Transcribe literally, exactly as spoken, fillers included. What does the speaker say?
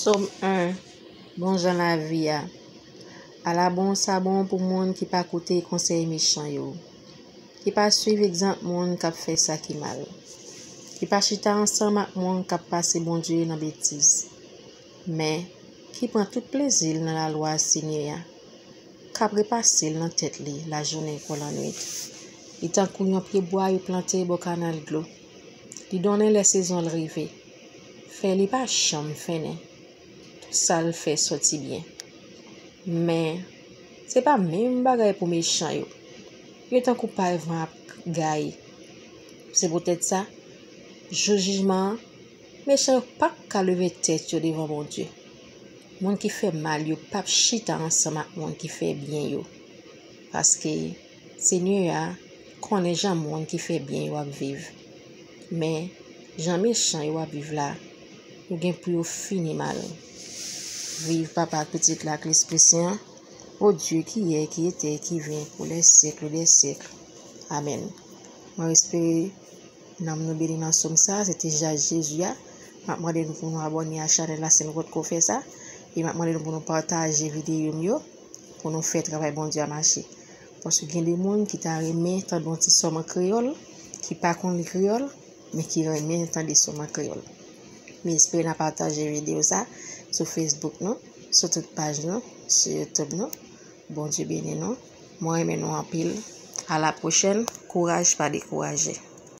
Sòm en. Bon jan lavi a. Ala bon sa bon pou moun ki pa koute konsèy mechan yo, ki pa swiv egzanp moun k ap fè sa ki mal, ki pa chita ansanm ak moun k ap pase Bondye nan betiz, men ki pran tout plezi l nan lalwa Senyè a, k ap repase l nan tèt li lajounen kon lannwit. Li tankou yon pyebwa yo plante bò kanal dlo. Li donnen lè sezon l rive. Fèy li pa janm fennen. Tout sa l fè soti byen. Men, se pa menm bagay pou mechan yo. Yo tankou pay van ap gaye. Se poutèt sa, jou jijman an, mechan yo p ap ka leve tèt yo devan Bondye. Moun ki fè mal yo p ap chita ansanm ak moun ki fè byen yo. Paske Senyè a konnen jan moun ki fè byen yo ap viv. Men, jan mechan yo ap viv la, yo gen pou yo fini mal. Viv Papa ak Pitit la ak Lespri Sen an, au Dieu qui est, qui était, qui vient, pour les siècles des siècles. Amèn. Mwen espere nanm nou beni nan sòm sa, se te jazz Jezi a. M ap mande nou pou nou abòne a chanèl la si nou potko fè sa. E m ap mande nou pou nou pataje videyo m yo, pou nou fè travay Bondye a mache. Paske gen de moun ki ta renmen tande yon ti sòm an kreyòl, ki pa konn li kreyòl, men ki renmen tande sòm an kreyòl. M espere n a pataje videyo sa sou Facebook nou, sou tout paj nou, sou YouTube nou. Bondye beni nou. Mwen renmen nou anpil. A la pwochèn. Kouraj, pa dekouraje.